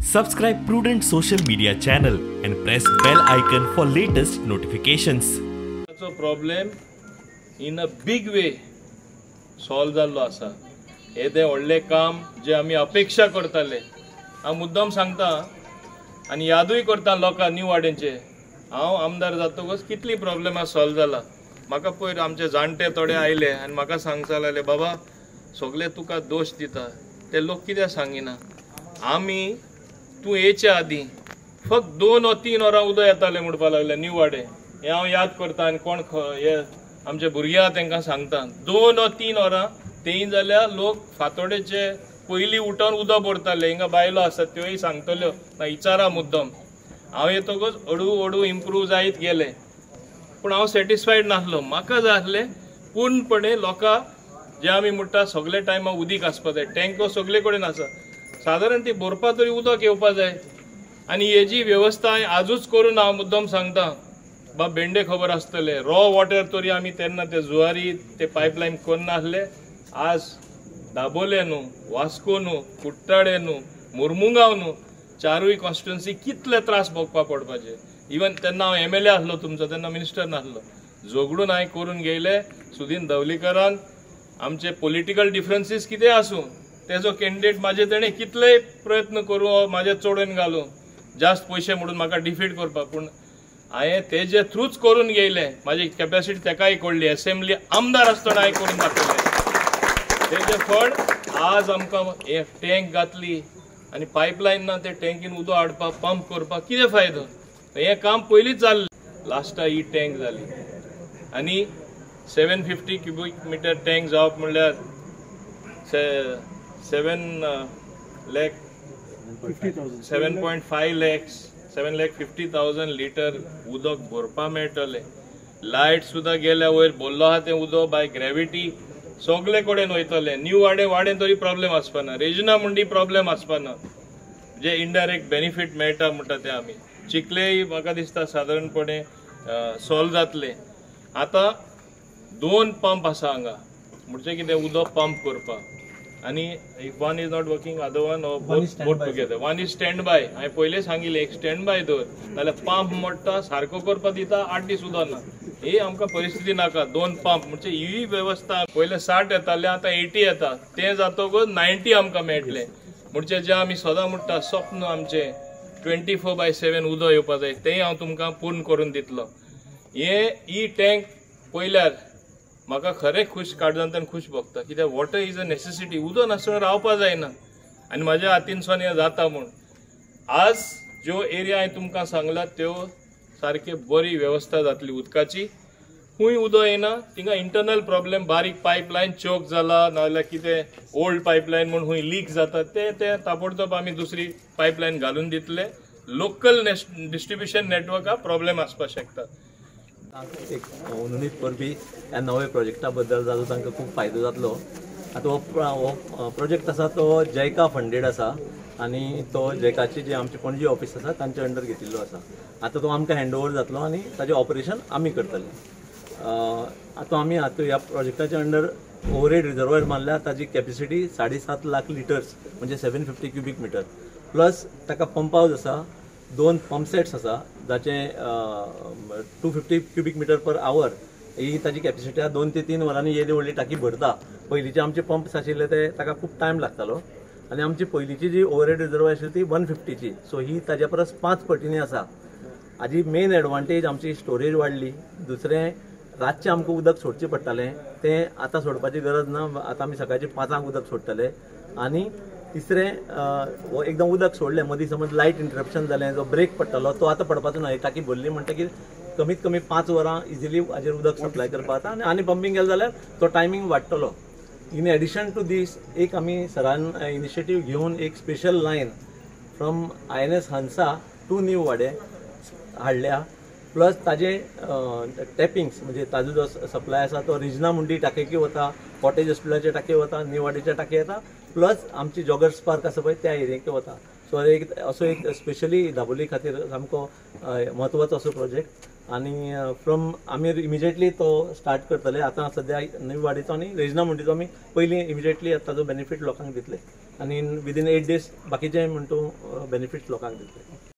Subscribe Prudent Social Media channel and press bell icon for latest notifications. Problem in a big way solve जाल्लो आसा. येदें व्हडलें काम जें आमी अपेक्षा करताले, हांव मुद्दम सांगता आनी यादूय करता लोकां न्यू वाडेंचे, हांव आमदार जातकच कितली प्रॉब्लेमां सॉल्व जाला. म्हाका पयर आमचे जाणटे थोडे आयले आनी म्हाका सांगचा लागले, बाबा सगळे तुका दोश दिता, ते लोक कित्याक सांगिना. आमी तूं येच्या आदीं फक्त 2 or 3 वरां उदक येतालें म्हणपाक लागले न्यू वाडे. हें हांव याद करता आनी कोण हे आमचे भुरगे आहा तांकां सांगता, 2 or 3 वरां तेय जाल्यार लोक फातोडेचे पयलीं उठोन उदक भरताले. हिंगा बायलो आसात त्योय सांगतल्यो ना इचारा मुद्दम. हांव येतकच हळू हळू इम्प्रूव जायत गेले, पूण हांव सॅटिस्फायड नासलो. म्हाका जाय आसलें पूर्णपणे लोकां जे आमी म्हणटा सगळे टायमार उदीक आसपा जाय, टँको सगळे कडेन आसा, सादारण ती भरपा तरी उदक येवपा जाय. आनी हेजी वेवस्था आजूच करून हांव मुद्दम सांगता, बाब भेंडे खबर आसतले, रॉ वॉटर तरी आमी तेन्ना ते जुवारी ते पायपलायन करनासले. आज दाबोले न्हू, वास्को न्हू, कुट्टाळे न्हू, मुरमुगांव न्हू, चारूय कॉन्स्टिट्युन्सी कितले त्रास भोगपा पडपाचे. इवन तेन्ना हांव MLA आसलो तुमचो, तेन्ना मिनिस्टर नासलो. झगडून हांवें करून घेयले. सुदीन धवलीकरान आमचे पॉलिटिकल डिफरन्सीस कितें आसूं, तेजो कॅन्डिडेट म्हाजे तेणें कितलेय प्रयत्न करूं म्हाजे चोडून घालूं जास्त पयशे म्हणून म्हाका डिफीट करपाक, पूण हांवें तेजे थ्रूच करून घेयलें. म्हाजी कॅपेसिटी तेकाय कळ्ळी, एसेंब्ली आमदार आसतना हांवें करून दाखयलें. तेजें फळ आज आमकां हे टँक घातली आनी पायपलायन ना, ते टँकीन उदक हाडपाक पंप करपाक कितें फायदो. हें काम पयलींच जाल्लें, लास्टाक ही टँक जाली. आनी 750 क्युबीक मिटर टँक जावप म्हणल्यार 7.5 lakhs, 7,50,000 litre उदक भरपा मेळटलें. लायट सुद्दां गेल्या वयर भरलो आहा तें उदक बाय ग्रेविटी सगळे कडेन वयतलें. न्यू वाडे वाडेन तरी प्रॉब्लेम आसपाना, रेजिना मुंडी प्रॉब्लेम आसपाना, जे इनडायरेक्ट बेनिफीट मेळटा म्हणटा ते आमी. चिखलेय म्हाका दिसता सादारणपणे सॉल्व जातलें. आतां 2 पंप आसा हांगा, म्हणजे कितें उदक पंप करपाक. आनी if one is not working, other one both together. One is stand by. हांवें पयलें सांगिल्लें, एक स्टँड बाय दवर, नाल्यार पंप मोडटा, सारको करपाक दिता, 8 दीस उदक ना. ही आमकां परिस्थिती नाका. 2 पंप म्हणजे ही वेवस्था पयले 60 येताले, आतां 80 येता, तें जातकच 90 आमकां मेळटलें. म्हणजे जें आमी सदां म्हणटा स्वप्न आमचें 24/7 उदक येवपा जाय, तेंय हांव तुमकां पूर्ण करून दितलो. हे ही टँक पळयल्यार म्हाका खरें खूश काळजांतल्यान खूश भोगता, कित्याक वॉटर is a necessity. उदक नासतना रावपा जायना आनी म्हाज्या हातीनसून हें जाता म्हूण. आज ज्यो एरिया हांवें तुमकां सांगला त्यो सारके बरी वेवस्था जातली उदकाची. खूंय उदक येना थिंगा इंटरनल प्रॉब्लेम, बारीक पायपलायन चोक जाला, नाजाल्यार कितें ओल्ड पायपलायन म्हूण खूंय लीक जाता, ते ताबडतोब आमी दुसरी पायपलायन घालून दितले. लोकल डिस्ट्रिब्युशन नेटवर्काक प्रॉब्लेम आसपाक शकता. एक हुनहुनीत परबी ह्या नव्या प्रोजेक्टा बद्दल जाचो तांकां खूब फायदो जातलो. आतां हो प्रोजेक्ट आसा तो जैका फंडेड आसा आनी तो जैकाची जी आमची पणजी ऑफिस आसा तांच्या अंडर घेतिल्लो आसा. आतां तो आमकां हँड ओवर जातलो आनी ताजें ऑपरेशन आमी करतले. आतां आमी आतां ह्या प्रोजेक्टाच्या अंडर ओवरहेड रिजर्वर मारल्या, ताजी कॅपेसिटी 7.5 लाख लिटर्स म्हणजे 750 क्युबीक मिटर प्लस ताका पंप हावज आसा, 2 पंप सेट्स आसा जाचे 250 क्युबीक मिटर पर आवर ही ताजी कॅपेसिटी आसा. 2 ते 3 वरांनी येदी व्हडली टाकी भरता. पयलींचे आमचे पंप्स आशिल्ले ते ताका खूब टायम लागतालो आनी आमची पयलींची जी ओवरहेड रिजर्वर आशिल्ली ती 150ची, सो ही ताज्या परस 5 पटींनी आसा. हाजी मेन एडवांटेज आमची स्टोरेज वाडली. दुसरें, रातचें आमकां उदक सोडचें पडटालें तें आतां सोडपाची गरज ना, आतां आमी सकाळचे 5 उदक सोडटले. आनी तिसरें, एकदम उदक सोडलें मदीं समज लायट इंटरप्शन जालें, जो ब्रेक पडटालो तो आतां पडपाचो ना. टाकी भरली म्हणटकीर कमीत कमी 5 वरां इजिली हाजेर उदक सप्लाय करपाक जाता आनी पंपींग केलें जाल्यार तो टायमींग वाडटलो. इन एडिशन टू दीस एक आमी सरान इनिशिएटीव घेवन एक special line from INS Hansa to New Wade हाडल्या. प्लस ताजे टॅपिंग्स म्हणजे ताजो जो सप्लाय आसा तो रिजना मुंडी टाकयेक वता, कॉटेज हॉस्पिटलाच्या टाकये वता, न्यू वाडेच्या टाकये येता, प्लस आमची जॉगर्स पार्क आसा पळय त्या एरियेक वता. सो एक असो एक स्पेशली दाबोली खातीर सामको म्हत्वाचो असो प्रोजेक्ट. आनी फ्रॉम आमी इमिजिएटली तो स्टार्ट करतले. आतां सद्या नवी वाडीचो आनी रेजिना मुंडीचो आमी पयलीं इमिजिएटली ताजो बेनिफीट लोकांक दितले आनी विदीन 8 days बाकीचे म्हण तूं बेनिफीट लोकांक दितले.